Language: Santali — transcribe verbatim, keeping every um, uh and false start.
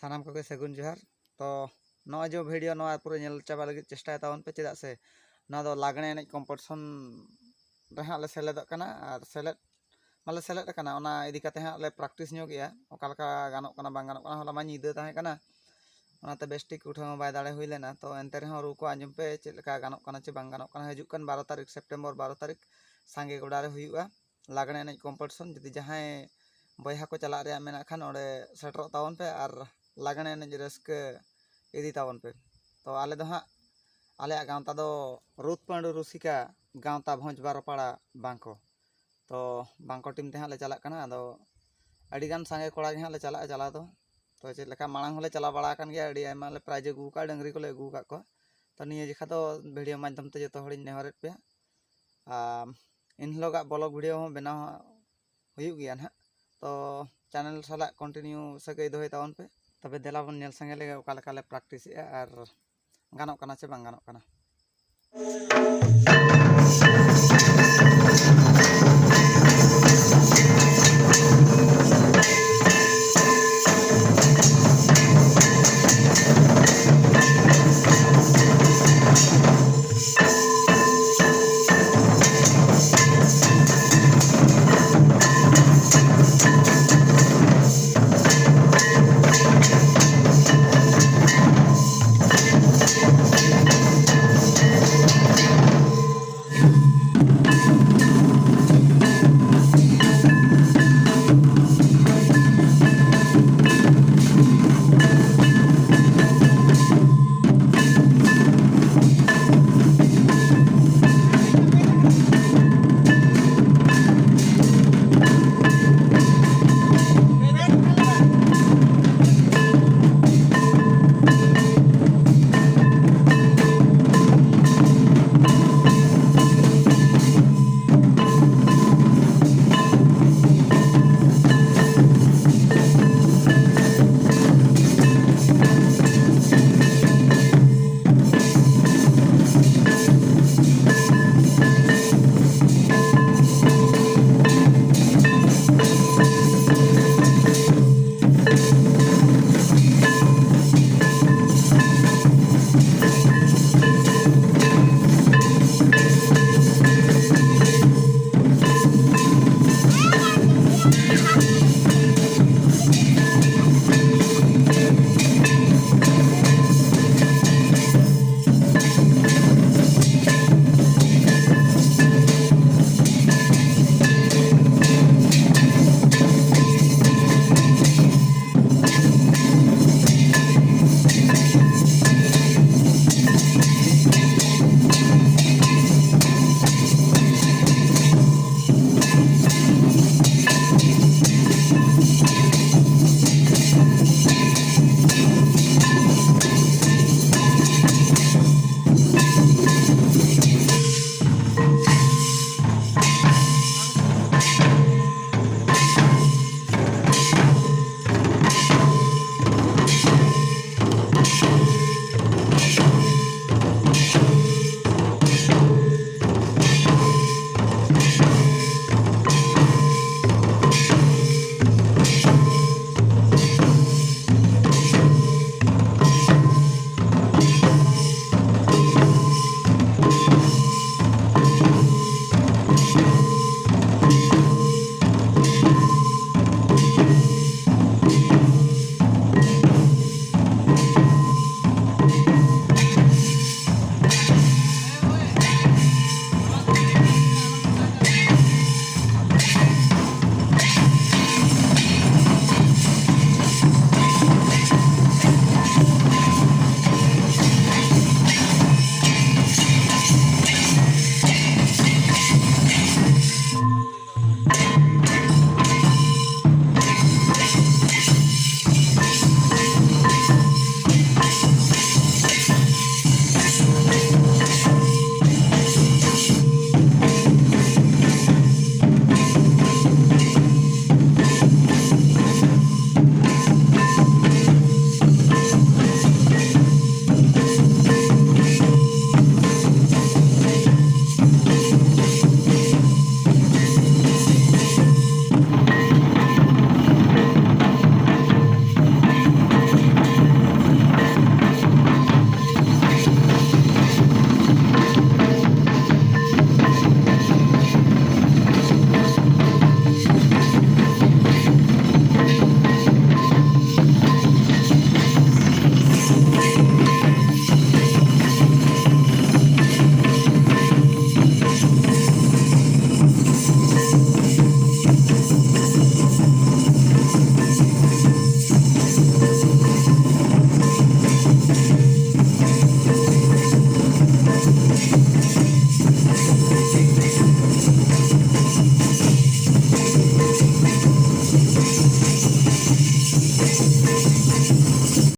ᱥᱟᱱᱟᱢ ᱠᱚᱜᱮ ᱥᱟᱹᱜᱩᱱ ᱡᱚᱦᱟᱨ᱾ ᱛᱚ ᱱᱚᱜᱼᱚᱭ ᱡᱮ ᱵᱷᱤᱰᱤᱭᱳ ᱱᱚᱣᱟ ᱯᱩᱨᱟᱹ ᱧᱮᱞ ᱪᱟᱵᱟ ᱞᱟᱹᱜᱤᱫ ᱪᱮᱥᱴᱟᱭ ᱛᱟᱵᱚᱱ ᱯᱮ, ᱪᱮᱫᱟᱜ ᱥᱮ ᱱᱚᱣᱟ ᱫᱚ ᱞᱟᱜᱽᱬᱮ ᱮᱱᱮᱡ ᱠᱚᱢᱯᱤᱴᱤᱥᱚᱱ ᱨᱮ ᱦᱟᱸᱜ ᱞᱮ ᱥᱮᱞᱮᱫᱚᱜ ᱠᱟᱱᱟ ᱟᱨ ᱥᱮᱞᱮᱫ ᱢᱟᱞᱮ ᱥᱮᱞᱮᱫ ᱟᱠᱟᱱᱟ᱾ ᱚᱱᱟ ᱤᱫᱤ ᱠᱟᱛᱮ ᱦᱟᱸᱜ ᱞᱮ ᱯᱨᱮᱠᱴᱤᱥ ᱧᱚᱜ ᱜᱮᱭᱟ, ᱚᱠᱟ ᱞᱮᱠᱟ ᱜᱟᱱᱚᱜ ᱠᱟᱱᱟ ᱵᱟᱝ ᱜᱟᱱᱚᱜ ᱠᱟᱱᱟ᱾ ᱦᱚᱞᱟ ᱢᱟ ᱧᱤᱫᱟᱹ ᱛᱟᱦᱮᱸ ᱠᱟᱱᱟ, ᱚᱱᱟᱛᱮ ᱵᱮᱥ ᱴᱷᱤᱠ ᱩᱴᱷᱟᱹᱣ ᱦᱚᱸ ᱵᱟᱭ ᱫᱟᱲᱮ ᱦᱩᱭ ᱞᱮᱱᱟ᱾ ᱛᱚ ᱮᱱᱛᱮ ᱨᱮᱦᱚᱸ ᱨᱩ ᱠᱚ ᱟᱸᱡᱚᱢ ᱯᱮ, ᱪᱮᱫ ᱞᱮᱠᱟ ᱜᱟᱱᱚᱜ ᱠᱟᱱᱟ ᱪᱮ ᱵᱟᱝ ᱜᱟᱱᱚᱜ ᱠᱟᱱᱟ᱾ ᱦᱤᱡᱩᱜ ᱠᱟᱱ ᱵᱟᱨᱚ ᱛᱟᱹᱨᱤᱠᱷ, ᱥᱮᱯᱴᱮᱢᱵᱚᱨ ᱵᱟᱨᱚ ᱛᱟᱹᱨᱤᱠᱷ ᱥᱟᱸᱜᱮ ᱜᱚᱰᱟ ᱨᱮ ᱦᱩᱭᱩᱜᱼᱟ ᱞᱟᱜᱽᱬᱮ ᱮᱱᱮᱡ ᱠᱚᱢᱯᱤᱴᱤᱥᱚᱱ᱾ ᱡᱩᱫᱤ ᱡᱟᱦᱟᱸᱭ ᱵᱚᱭᱦᱟ ᱠᱚ ᱪᱟᱞᱟᱜ ᱨᱮᱭᱟᱜ ᱢᱮᱱᱟᱜ ᱠᱷᱟᱱ, ᱚᱸᱰᱮ ᱥᱮᱴᱮᱨᱚᱜ ᱛᱟᱵᱚᱱ ᱯᱮ ᱟᱨ ᱞᱟᱜᱽᱬᱮ ᱮᱱᱮᱡ ᱨᱟᱹᱥᱠᱟᱹ ᱤᱫᱤ ᱛᱟᱵᱚᱱ ᱯᱮ᱾ ᱛᱚ ᱟᱞᱮ ᱫᱚ ᱦᱟᱸᱜ, ᱟᱞᱮᱭᱟᱜ ᱜᱟᱶᱛᱟ ᱫᱚ ᱨᱩᱛ ᱯᱟᱹᱰᱩ ᱨᱩᱥᱤᱠᱟ ᱜᱟᱶᱛᱟ ᱵᱷᱚᱸᱡᱽ ᱵᱟᱨᱚᱯᱟᱲᱟ ᱵᱟᱝᱠᱚ᱾ ᱛᱚ ᱵᱟᱝᱠᱚ ᱴᱤᱢ ᱛᱮ ᱦᱟᱸᱜ ᱞᱮ ᱪᱟᱞᱟᱜ ᱠᱟᱱᱟ᱾ ᱟᱫᱚ ᱟᱹᱰᱤ ᱜᱟᱱ ᱥᱟᱸᱜᱮ ᱠᱚᱲᱟ ᱜᱮ ᱦᱟᱸᱜ ᱞᱮ ᱪᱟᱞᱟᱜᱼᱟ ᱪᱟᱞᱟᱣ ᱫᱚ᱾ ᱛᱚ ᱪᱮᱫ ᱞᱮᱠᱟ, ᱢᱟᱲᱟᱝ ᱦᱚᱸᱞᱮ ᱪᱟᱞᱟᱣ ᱵᱟᱲᱟ ᱟᱠᱟᱱ ᱜᱮᱭᱟ, ᱟᱹᱰᱤ ᱟᱭᱢᱟ ᱞᱮ ᱯᱨᱟᱭᱤᱡᱽ ᱟᱹᱜᱩ ᱟᱠᱟᱫᱼᱟ, ᱰᱟᱹᱝᱨᱤ ᱠᱚᱞᱮ ᱟᱹᱜᱩ ᱟᱠᱟᱫ ᱠᱚᱣᱟ᱾ ᱛᱚ ᱱᱤᱭᱟᱹ ᱡᱮᱠᱷᱟ ᱫᱚ ᱵᱷᱤᱰᱤᱭᱳ ᱢᱟᱫᱽᱫᱷᱚᱢ ᱛᱮ ᱡᱚᱛᱚ ᱦᱚᱲᱤᱧ ᱱᱮᱦᱚᱨᱮᱫ ᱯᱮᱭᱟ᱾ ᱟᱨ ᱮᱱ ᱦᱤᱞᱳᱜᱟᱜ ᱵᱞᱚᱜ ᱵᱷᱤᱰᱤᱭᱳ ᱦᱚᱸ ᱵᱮᱱᱟᱣ ᱦᱩᱭᱩᱜ ᱜᱮᱭᱟ ᱱᱟᱦᱟᱜ᱾ ᱛᱚ ᱪᱮᱱᱮᱞ ᱥᱟᱞᱟᱜ ᱠᱚᱱᱴᱤᱱᱤᱭᱩ ᱥᱟᱹᱜᱟᱹᱭ ᱫᱚᱦᱚᱭ ᱛᱟᱵᱚᱱ ᱯᱮ, ᱛᱚᱵᱮ ᱫᱮᱞᱟ ᱵᱚᱱ ᱧᱮᱞ ᱥᱟᱸᱜᱮ ᱞᱮᱜᱮ ᱚᱠᱟ ᱞᱮᱠᱟ ᱞᱮ ᱯᱨᱮᱠᱴᱤᱥᱮᱜᱼᱟ ᱟᱨ ᱜᱟᱱᱚᱜ ᱠᱟᱱᱟ ᱪᱮ ᱵᱟᱝ ᱜᱟᱱᱚᱜ ᱠᱟᱱᱟ᱾